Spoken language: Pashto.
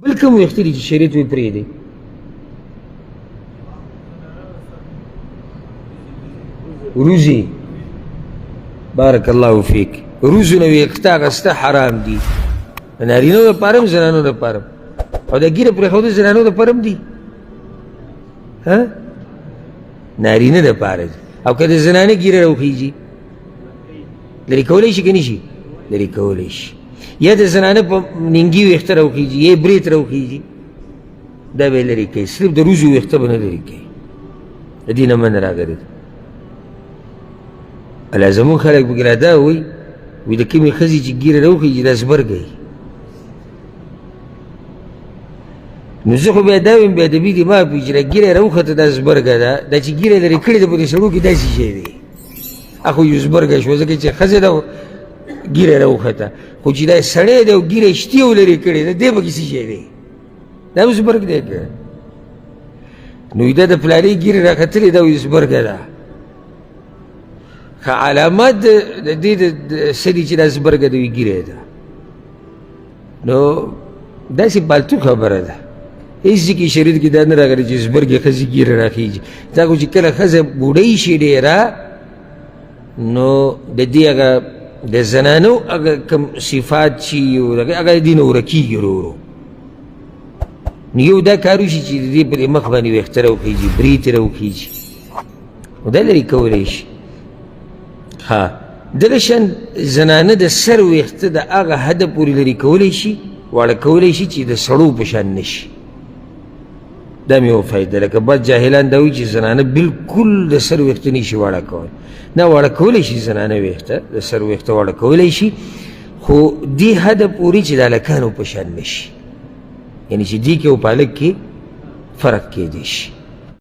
بل کوم ویښته دي چې شریعت وایي پرېږدئ؟ روزي، بارک الله فیک، روزونه ویښته اخیسته حرام دي، د نارینو دپاره هم زنانو دپاره هم. او د ږیره پرېښودل زنانو دپاره هم دي، ها نارینه دپاره دي. او که د زنانه ږیره راوخیږي لرې کولی شي که نه شي؟ لرې کولی شي. یا د زنانه په نینګي ویښته راوخیږي یا یې برېت راوخیږي، دا به یې لرې کوي، صرف د روزو ویښته به نه لرې کوي. د دې نه منع راغلې ده. الله زموږ خلک پکې را دا وایي، وایي د کومې ښځې چې ږیره راوخیږي دا زبرګه وي. نو زه خو بیا دا وایم، بې ادبي دې معاف وي، چې دا ږیره یې راوخته دا زبرګه ده، دا چې ږیره یې لرې کړې ده په دې سړو کې داسې شی دی، اخو یو زبرګه شوه، ځکه چې ښځې ده ږیره یې راوخته، خو چې دا سړی دی او ږیره یې شتي او لرې کړې ده، دی پکې څه شی دی؟ دا هم زبرګ دی که نو دا د پلارې ږیرې راختلې ده او زبرګه ده. ښه علامات د دې څه دي چې دا زبرګه ده، ږیره ده. نو داسې پالتو خبره ده، هېڅ ځای کې شریعت کې دا نه راغلي چې زبرګې ښځې ږیره راخېږي. دا خو چې کله ښځه بوډۍ شي ډېره، نو د دې هغه د زنانو هغه کوم صفات چې هغه د دې نه ورکېږي ورو ورو. نو یو دا کار وشي چې د دې په دې مخ باندې ویښته راوخېږي، برېتې راوخېږي، نو دا لرې کولی شي. ها دغه شان زنانه د سر ویښته د هغه حده پورې لرې کولی شي، واړه کولی شي چې د سړو په شان نه شي. دا مې یوه فایده. لکه بعض جاهلان دا وایي چې زنانه بالکل د سر ویښته نه شي واړه کولی. نه، واړه کولی شي زنانه ویښته، د سر ویښته واړه کولی شي، خو دې حده پورې چې د هلکانو په شان نه شي، یعنې چې دې کې او په هلک کې فرق کېدی شي.